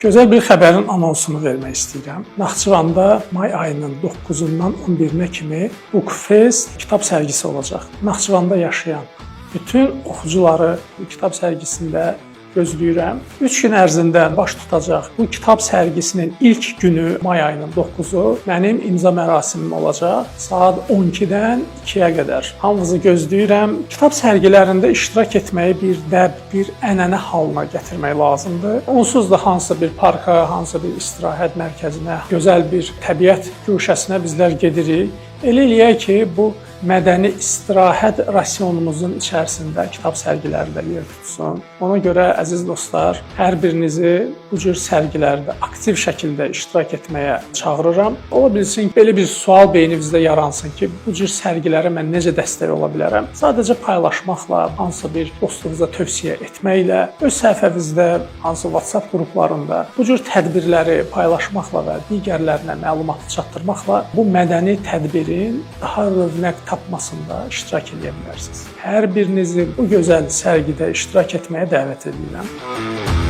Gözəl bir xəbərin anonsunu vermək istəyirəm. Naxçıvanda may ayının 9-undan 11-nə kimi Bookfest kitab sərgisi olacaq. Naxçıvanda yaşayan bütün oxucuları bu kitab sərgisində gözləyirəm. 3 gün ərzində baş tutacaq bu kitab sərgisinin ilk günü, may ayının 9-u, mənim imza mərasimim olacaq. Saat 12-dən 2-yə qədər. Hamınızı gözləyirəm. Kitab sərgilərində iştirak etməyi bir dəb, bir ənənə halına gətirmək lazımdır. Onsuz da hansısa bir parka, hansısa bir istirahət mərkəzinə, gözəl bir təbiət guşəsinə bizlər gedirik. Elə eləyək ki, bu mədəni istirahət rasionumuzun içərisində kitab sərgiləri də yer tutsun. Ona görə, əziz dostlar, hər birinizi bu cür sərgilərdə aktiv şəkildə iştirak etməyə çağırıram. Ola bilsin belə bir sual beyninizdə yaransın ki, bu cür sərgilərə mən necə dəstək ola bilərəm? Sadəcə paylaşmaqla, hansısa bir dostunuza tövsiyə etməklə, öz səhifənizdə, hansı WhatsApp qruplarında bu cür tədbirləri paylaşmaqla və digərlərinə məlumatı çatdırmaqla bu mədəni tədbirin daha rövnəq tapmasında iştirak edə bilərsiniz. Hər birinizi bu gözəl sərgidə iştirak etməyə dəvət edirəm.